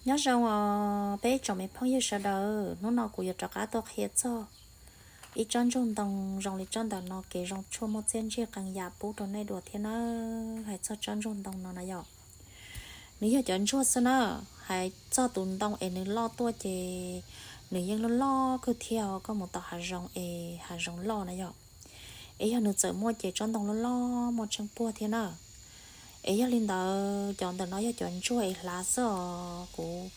Nyob zoo os peb tsoom me phooj ywg sawv daws, hnub no kuv yuav rov qab tuaj qhia txog ib tsob ntsuag ntoo zoo li tsob ntawm no kev zoo tshuaj muaj txiaj ntsig qee yam pub rau nej dua thiab nawb. Hais txog tsob ntsuag ntoo no na yom, nws yog cov ntsuag xwb na. Hais txog tus ntoo es nws loj tuaj ces nws yeej loj loj kawg thiab os. Koj mus tom hav zoov es hav zoov loj na yom, es yog nws txawm muaj ces tsob ntoo loj loj muaj tsheej puag thiab na. Es yog li ntawd cov ntawm no yog cov ntsuag es hlav xwb os. Kuv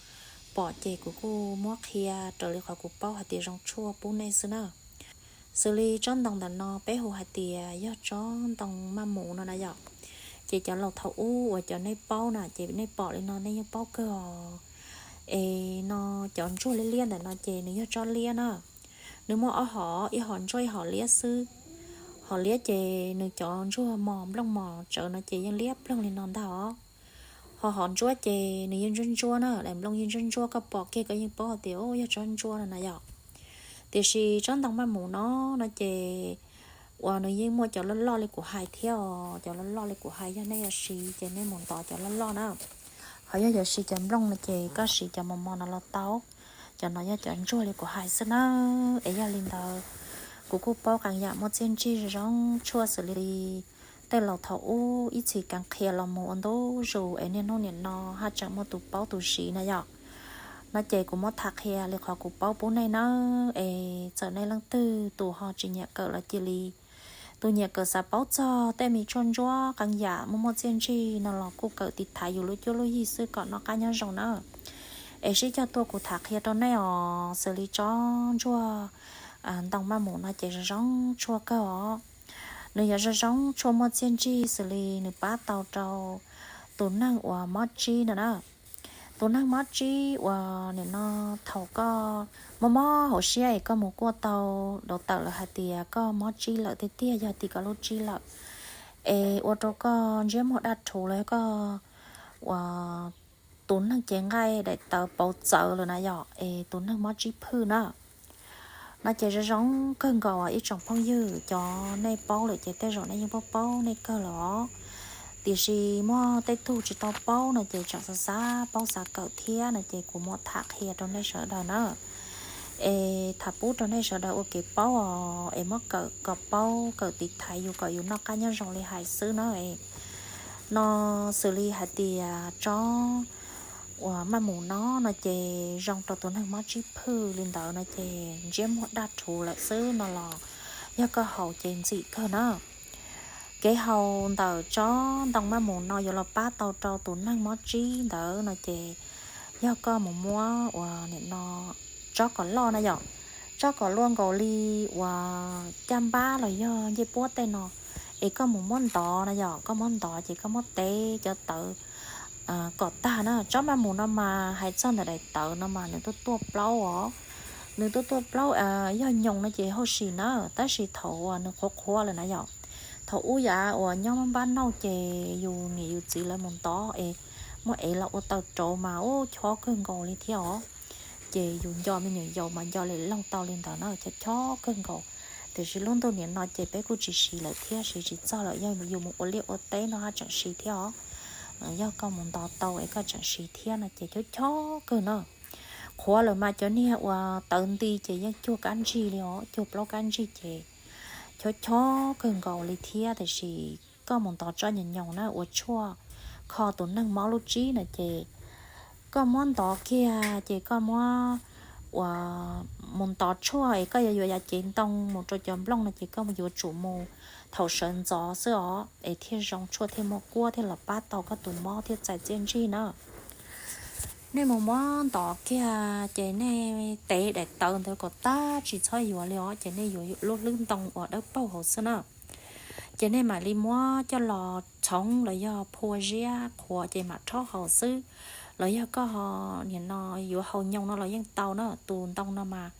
pom ces kuv kuj muab qhia raws li qhov kuv paub hais tias zoo tshuaj pub nej xwb na. Xws li tsob ntoo ntawm no peb hu hais tias yog tsob ntoo maj mus no na yom. Ces cov laus thaum ub uas cov nej paub na ces nej pom li no nej yeej paub kawg os. Es no cov ntsuag liab liab ntawm no ces nws yog tsob liab na. Nws muaj ob hom, ib hom ntsuab ib hom liab xwb. Hom liab ces nws cov ntsuag mos nplooj mos tsawv no ces yeej liab ploog li no ntag os. Ho hom ntsuab ces nws yeej ntsuab ntsuab na, daim nplooj yeej ntsuab ntsuab, koj pom kiag koj yeej paub hais tias yog tsob ntsuab no na yom. Tiam sis tsob ntoo maj mus no, no ces uas nws yeej muaj cov loj loj li kuv hais thiab os, cov loj loj li kuv hais yog nej yuav siv ces nej mus ntov cov loj loj na. Ho yog yuav siv cov nplooj no ces koj siv cov mos mos no los tau. Cov no yog cov ntsuag li kuv hais xwb na. Es yog li ntawd, kuv kuj paub qee yam muaj txiaj ntsig zoo zoo tshuaj xws li tej laus thaum ub ib txhis keev qhia los mus ua ntu zus es niaj hnub nim no haj tseem muaj tus paub tus siv na yom. No ces kuv muab tham qhia li qhov kuv paub pub nej nawb. Es txawm nej leej twg tus ho tsis nyiam kawm los cia li, tus nyiam kawm xav paub txog tej me tshuaj ntsuab qee yam muaj muaj txiaj ntsig no los kuj kawm tiv thaiv yus lub cuab lub yig xwb kom noj qab nyob zoo na. Es sib cog tuaj kuv tham qhia rau nej os. Xws li tsob ntsuag ntoo maj mus no ces zoo zoo tshuaj kawg os. Nws yog zoo zoo tshuaj muaj txiaj ntsig xws li nws pab tau rau tus neeg uas mob tsib no na. Tus neeg mob tsib uas nim no thaum koj mob mob hauv siab es koj mus kuaj tau dav tawm lawv hais tias koj mob tsib lawm tiag tiag, yog tim koj lub tsib lawm, es ua rau koj ntsiab muag daj rhuv los koj uas tus neeg cev nqaij daim tawv pauv txawv lawm na yom, es tus neeg mob tsib phwj na. No ces zoo zoo kawg nkaus ib tsoom phooj ywg, cov nej paub lawm ces tej zaum nej yeej paub paub nej kawg los. Tiam sis muaj tej tug tsis tau paub no ces tseem xav xav paub xav kawm thiab no ces kuv muab tham qhia rau nej sawv daws na. Es tham pub rau nej sawv daws ua kev paub os, es muab kawm kom paub, kawm tiv thaiv yus kom yus noj qab nyob zoo li hais xwb na. No xws li hais tias tsob uas maj mus no, no ces zoo rau tus neeg mob tsib phwj li ntawd no ces ntsiab muag daj rhuv lawm xwb no los yog koj haus ces ntxim kawg na. Kev haus ntawm tsob ntoo maj mus no yuav los pab tau rau tus neeg mob tsib ntawd no ces yog koj mus muab uas nim no tsob kom loj na yom, tsob kom luaj nkaus li uas caj npab los yog ncej puab tej no, es koj mus muab ntov na yom, koj muab ntov ces koj muab tev cov tawv kom tag na. Tsob maj mus no mas hais txog ntawm daim tawv no mas nws tuaj tuaj plaub os. Nws tuaj tuaj plaub, yog nyoos no ces hauj sim na, tab sis thaum uas nws qhuav qhuav lawm na yom, thaum ub yav uas nyob npab nauj ces yus niam yus txiv lawv mus ntov es muab ev los ua taws rauv mas ub chob kawg nkaus li thiab os. Ces yus nco me nyuam yaus mas nco li loog tau li ntawd na, chob chob kawg nkaus. Tiam sis lub ntuj nim no ces peb kuj tsis siv lawm thiab, siv tsis txog lawm, yog yus mus ua liaj ua teb no haj tseem siv thiab os. Yog koj mus ntov tau es koj tseem siv thiab no ces chob chob kawg na. Qhuav lawm mas cov niag uas tawv nti ces yeej cuag kab ntsig li os, cuag plaub kab ntsig ces chob chob kawg nkaus li thiab. Tiam sis koj mus ntov tsob nyoos nyoos na ua tshuaj kho tus neeg mob lub tsib no ces koj muab ntov kiag ces koj muab uas mus ntov tshuaj es koj yuav yuav yav cev ntoo mus rau cov nplooj no ces koj yuav tsum mus thaum sawv ntxov xwb os es thiaj zoo tshuaj thiaj muaj kuab thiaj los pab tau koj tus mob thiaj txais txiaj ntsig na. Nej mus muab ntov kiag ces nej tev daim tawv ntawd kom tag tsis txhob yuav li os, ces nej yuav lub hlwb ntoo uas dawb paug hauv xwb na. Ces nej mam li muab coj los txhoov los yog phua ziab qhuav ces mam rhaub haus xwb. Los yog koj ho nim no yuav haus nyoos no los yeej tau na. Tus ntoo no mas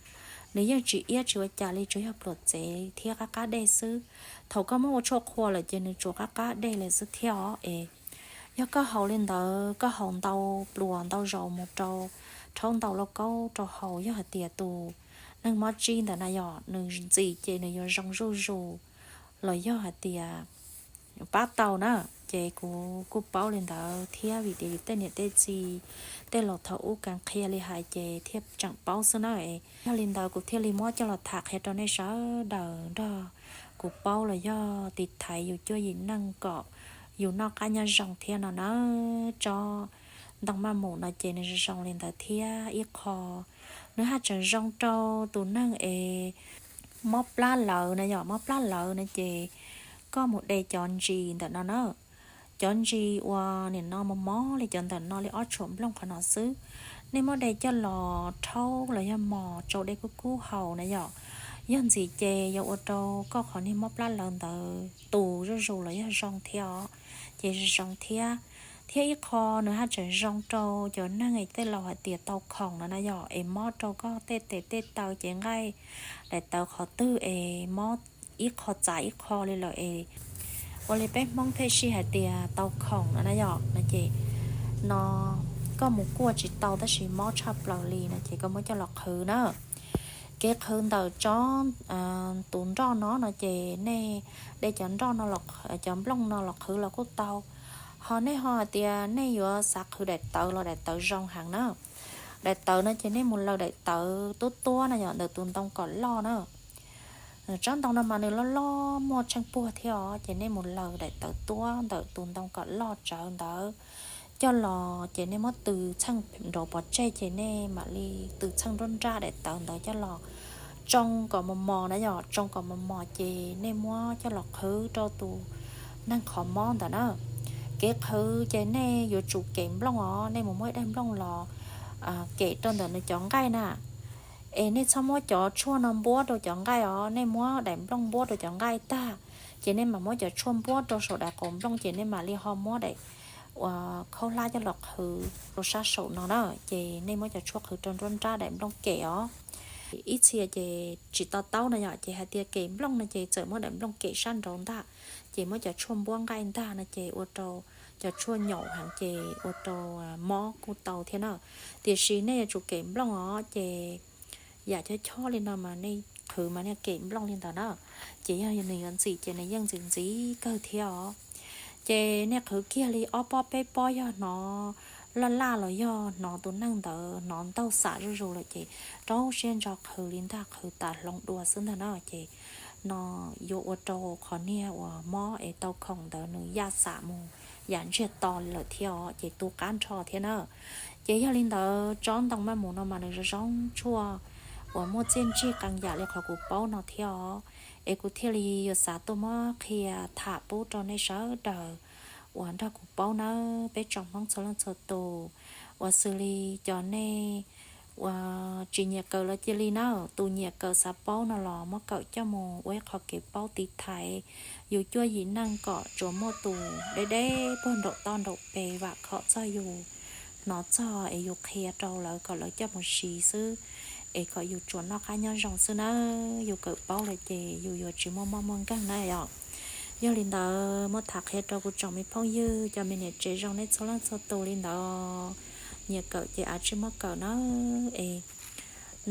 nws yeej tsis iab tsis ua cas li, tsuas yog pluas txev thiab qab qab dej xwb. Thaum koj muab ua tshuaj qhua lawm ces nws tsuas qab qab dej lawm xwb thiab os. Es yog koj haus li ntawd, koj haus ntau pluas ntau zaus mus rau rhaub ntau lauj kaub rau haus, yog hais tias tus neeg mob tsib ntawd na yom nws ntxim ces nws yuav zoo zuj zus. Los yog hais tias pab tau na. Ces kuv kuj paub li ntawd thiab, vim tias tej niam tej txiv tej laus thaum ub keev qhia li hais ces thiaj tseem paub xwb na. Yog li ntawd kuv thiaj li muab coj los tham qhia rau nej sawv daws nrog kuv paub los yog tiv thaiv yus cuab yim neej kom yus noj qab nyob zoo thiab no na. Tsob ntoo maj mus no ces nws zoo li ntawd thiab. Ib qho nws haj tseem zoo rau tus neeg es mob plab lawv na yom, mob plab lawv no ces koj mus de cov ntsis ntawm no na. Cov ntsis uas nim no mos mos li cov ntawm no li ob tshuam nplooj qhov no xwb, nej muab de coj los rhaub los yog mos rau dej kub kub haus na yom. Yog ntxim ces yuav ua rau koj qhov niag mob plab lawv ntawd tu zuj zus los yog zoo thiab os. Ces zoo thiab. Thiab ib qho nws haj tseem zoo rau cov neeg es tej laus hais tias tau khoom no na yom, es mob rau koj tej tes tej taw cev nqaij daim tawv qhov twg es mob ib qho txav ib qho li lawm es ua li peb Hmoob pheej sij hais tias tau khoom no na yom, no ces no koj mus kuaj tsis tau tab sis mob tshaj plaws li no ces koj muab coj los qhwv na. Kev qhwv ntawm tsob tus nroj no no ces nej de cov nroj no, cov nplooj no los qhwv los kuj tau. Ho nej ho hais tias nej yuav xav qhwv daim tawv los daim tawv zoo heev na. Daim tawv no ces nej mus laws daim tawv tuab tuab na yom, ntawm tus ntoo kom loj na. Tsob ntoo no mas nws loj loj muaj tsheej puag thiab os, ces nej mus laws daim tawv tuab ntawm tus ntoo kom loj tsawv ntawd coj los ces nej muab tws txheej nraud pov tseg ces nej mam li tws txheej nruab nrab daim tawv ntawd coj los tsoo kom mos mos na yom, tsoo kom mos mos ces nej muab coj los qhwv rau tus neeg qhov mob ntawd na. Kev qhwv ces nej yuav tsum kem nplooj os, nej mus muab ib daim nplooj los kem rau ntawm nws cov nqaij na. Es nej txhob muab cov tshuaj no npuab rau cov nqaij os, nej muab daim nplooj npuab rau cov nqaij tag, ces nej mam muab cov tshuaj npuab rau saum daim qaum nplooj ces nej mam li ho muab daim uas khaub hlab coj los qhwv rau sab saum no na. Ces nej muab cov tshuaj qhwv rau nruab nrab daim nplooj kem os. Ib txhia ces tsis to taub no yom, ces hais tias kem nplooj no ces txawm muab daim nplooj kem sab nraud ntag, ces muab cov tshuaj npuab nqaij ntag no ces ua rau cov tshuaj nyaum heev ces ua rau mob kuj tau thiab na. Tiam sis nej yuav tsum kem nplooj os, ces yam chob chob li no mas nej qhwv mas nej kem nplooj li ntawd na, ces yog nws yuav ntxim ces nws yeej ntxim ntxim kawg thiab os. Ces nej qhwv kiag li ob pob peb pob, yog hnov laj laj los yog hnov tus neeg ntawd hnov ntaug xam zuj zus lawm ces rau siab ntso qhwv li ntag, qhwv tas hloov dua xwb ntag na. Ces no yuav ua rau qhov niag uas mob es tau khoom ntawd nws yaj xam mus yam ntsiag to lawm thiab os, ces tu qab nrho thiab na. Ces yog li ntawd tsob ntoo maj mus no mas nws zoo zoo tshuaj uas muaj txiaj ntsig qee yam li qhov kuv paub no thiab os. Es kuv thiaj li yuav xav tuaj muab qhia tham pub rau nej sawv daws uas nrog kuv paub nawb, peb tsoom Hmoob txhua leej txhua tus. Uas xws li cov nej uas tsis nyiam kawm los cia li na, tus nyiam kawm xav paub no los muab kawm coj mus ua ib qho kev paub tiv thaiv yus cuab yim neej kom tsuas muaj tus deb deb puag nraum toj nraum pes vam khom txog yus, hnov txog es yus qhia rau lawv kom lawv coj mus siv xwb, es kom yus tsuas noj qab nyob zoo xwb nawb. Yus kawm paub lawm ces yus yuav tsis muaj mob muaj nkeeg na yom. Yog li ntawd muab tham qhia rau kuv tsoom me phooj ywg cov me niam tsev zoo nej txhua leej txhua tus li ntawd. Nyiam kawm ces av tsij muab kawm nawb. Es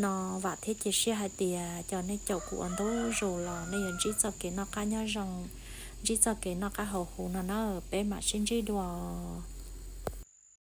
no vam thiab cia siab hais tias cov nej caum kuv ua ntu zus los nej yuav ntsib txoj kev noj qab nyob zoo, ntsib txoj kev noj qab haus huv no na. Peb mam sib ntsib dua.